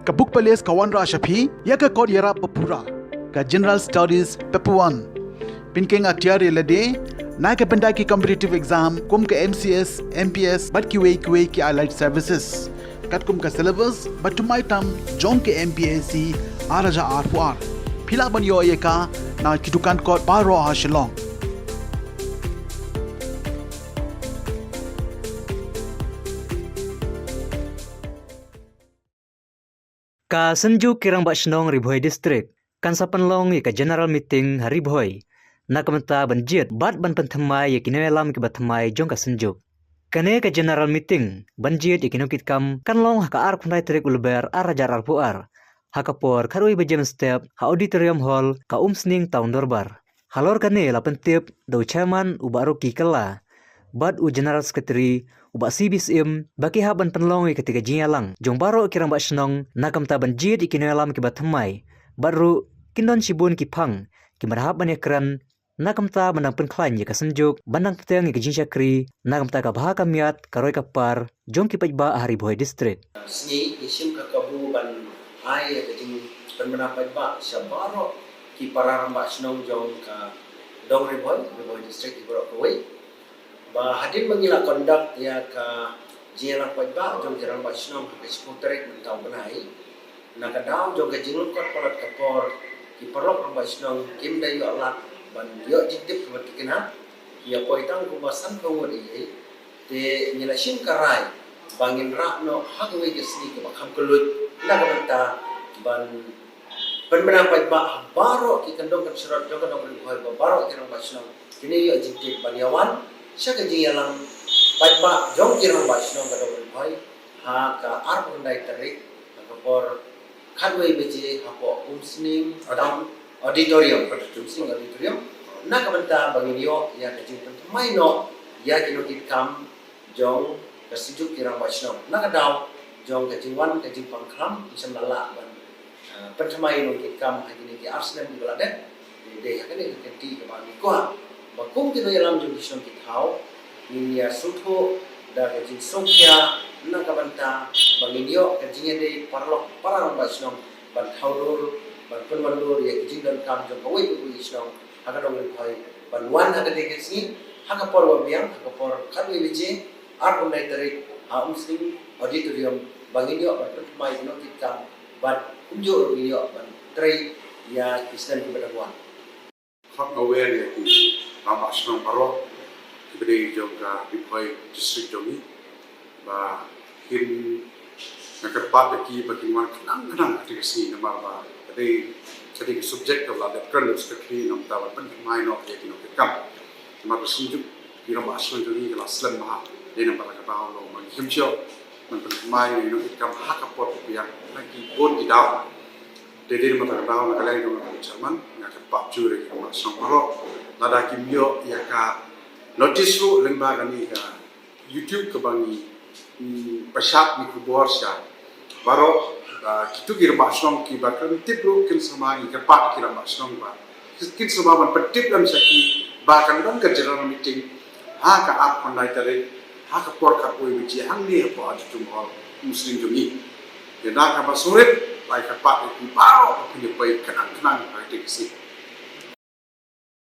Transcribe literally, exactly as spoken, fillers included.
Ka Book Palace ka wanrah sha phi ïa ka kot ïarap ba pura, ka General Studies Paper One. Pynkheiñ atiar ïa lade na ka bynta ki competitive exam kum ka M C S, M P S bad kiwei kiwei ki allied services. Katkum ka syllabus ba thymmai tam jong ka M P S C ar hajar arphew ar. Phi lah ban ïoh ïa ka na ki dukan kot baroh ha Shillong. Ka Synjuk ki Rangbah Shnong Ri Bhoi District kan sa pynlong ïa ka General Meeting ha Ri Bhoi na ka bynta ban jied bad ban pynthymmai ïa ki nongïalam kiba thymmai jong ka Synjuk. Kane ka General Meeting ban jied ïa ki nongkitkam kan long ha ka arphew khyndai tarik u Lber ar hajar arphew ar, ha ka por khatwei baje mynstep ha Auditorium Hall ka Umsning Town Dorbar. Halor kane la pyntip da u Chairman u Bah Rocky Kylla bad u General Secretary u Bah C B Syiem ba ki hap ban pynlong ïa katei ka jingïalang jong baroh ki Rangbah Shnong na ka bynta ban jied ïa ki nongïalam kiba thymmai, bad ruh kin don shibun ki phang kiba hap ban ïakren na ka bynta ban dang pynkhlaiñ ïa ka Synjuk ban dang bteng ïa ka jingshakri na ka bynta ka bha ka miat, ka roi ka par jong ki paidbah ha Ri Bhoi District. Sngi ngi shim ka kabu ban ai ïa ka jingpynbna paidbah sha baroh ki para Rangbah Shnong jong ka dong Ri Bhoi, Ri Bhoi District baroh kawei. Ba hadien ba ngi la conduct ïa ka jingïalang paidbah jong ki Rangbah Shnong ha ka shiphew tarik mynta u bnai, na ka daw jong ka jinglyngkot palat ka por, ki paralok Rangbah Shnong kim da ïoh lad ban ïoh jingtip kiba thikna, ki ïa poi tang kumba sanphew ngut eiei. Te ngi la shim ka rai ba ngin rah noh ha kawei ka sngi kaba kham kylluid na ka bynta ban pynbna paidbah ha baroh ki kyndong kynshrot jong ka dong Ri Bhoi, ba baroh ki Rangbah Shnong kin ïoh jingtip ban ïa wan sha ka jingïalang paidbah jong ki Rangbah Shnong ka dong Ri Bhoi ha ka arphew khyndai tarik, ha ka por khatwei baje hapoh Umsning Town Auditorium, Umsning Auditorium, na ka bynta ba ngin ïoh ïa ka jingpynthymmai noh ïa ki nongkitkam jong ka Synjuk ki Rangbah Shnong na ka daw jong ka jingwan ka jingpang khlam, ngi shem la lah ban, ah, pynthymmai nongkitkam ha kine ki ar snem kiba la dep. Dei, dei ha kane ka kynti kaba ngi kwah ba kum ki nongïalam jong ki shnong ki thaw, ngin ïa sngewthuh da ka jingsngewkhia na ka bynta ba ngin ïoh ka jingïadei paralok para Rangbah Shnong ban thaw dur, ban pynwandur ïa ka jingdonkam jong kawei pa kawei ka shnong ha ka dong Ri Bhoi, ban wan ha katei ka sngi ha ka por ba biang, ha ka por khatwei baje, arphew khyndai tarik, ha Umsning Auditorium, ba ngin ïoh ban pynthymmai ki nongkitkam bad kumjuh ruh ngin ïoh ban trei ïa ki snem kiba dang wan. Khot nga wer ïa ki rangbah shnong baroh kiba dei jong ka Ri Bhoi District jong ngi, ba kin, nga kyrpad ïa ki ba kin wan khnang khnang ha katei ka sngi, namar ba ka dei, ka dei ka subject kaba la dep kren da u Secretary, namar ban pynthymmai noh ïa ki nongkitkam. Namar ba Synjuk ki rangbah shnong jong ngi ka la slem bha, dei namar kata ka daw long ba ngi khlem shuh ban pynthymmai ïa ki nongkitkam ha ka por ba biang na ki bun ki daw. Te dei namar kata ka daw, na ka liang jong nga kum u Chairman, nga kyrpad jur ïa ki rangbah shnong baroh, lada kim ïoh ïa ka notice ruh lyngba kane ka YouTube kaba ngi, mm, pynshad ïa ki khubor sha baroh, ah, kito ki rangbah shnong kiba khlem tip ruh kin sa ma, ngi kyrpad ki rangbah shnong ba kin sa ma ban pyntip lem sha ki ba kan don ka general meeting ha ka arphew khyndai tarik ha ka por khatwei baje hangne hapoh Auditorium Hall Umsning jong ngi. Ïa na kaba sngewrit, nga kyrpad ïa ki baroh ba kin ïa poi khnang khnang ha katei ka sngi.